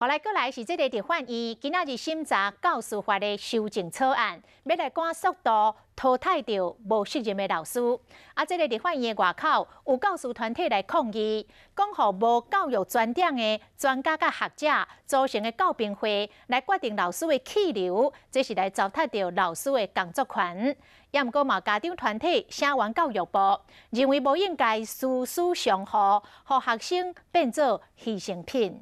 好來，閣來是這個立法院今仔日審查教師法的修正草案，欲來趕速度淘汰著無適任的老師。啊，這個立法院的外口有教師團體來抗議，講予無教育專長的專家佮學者組成的教評會來決定老師的去留，這是來糟蹋著老師的工作權。也毋過嘛，家長團體聲援教育部，認為無應該師師相護，予學生變做犧牲品。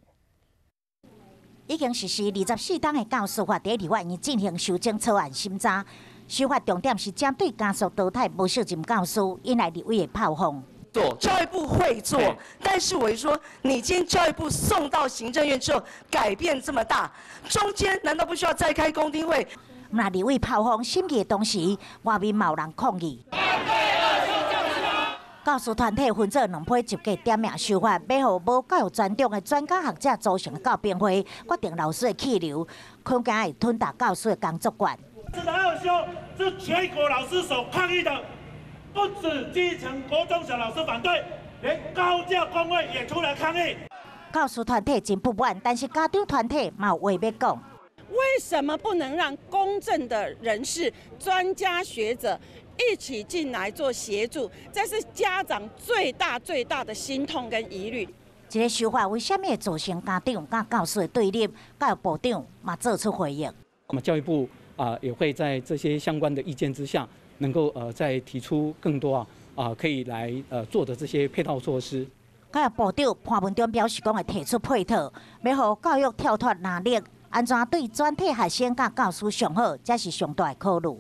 已經實施24冬的教師法，佇立法院進行修正草案審查。修法重點是針對加速淘汰無適任教師，引來立委的炮轟。做教育部會做，但是我說，你今天教育部送到行政院之後，改變這麼大，中間難道不需要再開公聽會？那立委炮轟審議的同時，外面嘛有人抗議。教師團體分做兩批集結點名修法，欲予無教育專長的專家學者組成教評會，決定老師的去留，恐驚會吞噬教師的工作權。這個二修是全國老師所抗議的，不止基層國中小老師反對，連高教工會也出來抗議。教師團體真不滿，但是家長團體嘛有話欲講。為什麼不能讓公正的人士、專家學者一起進來做協助？這是家長最大最大的心痛跟疑慮。這個修法為啥物會造成家長佮教師的對立？教育部長嘛做出回應。那麼教育部啊也會在這些相關的意見之下，能夠再提出更多啊可以來做的這些配套措施。教育部長潘文忠表示，講會提出配套，欲予教育跳脫藍綠，按怎對全體學生佮教師上好，才是上大的考慮。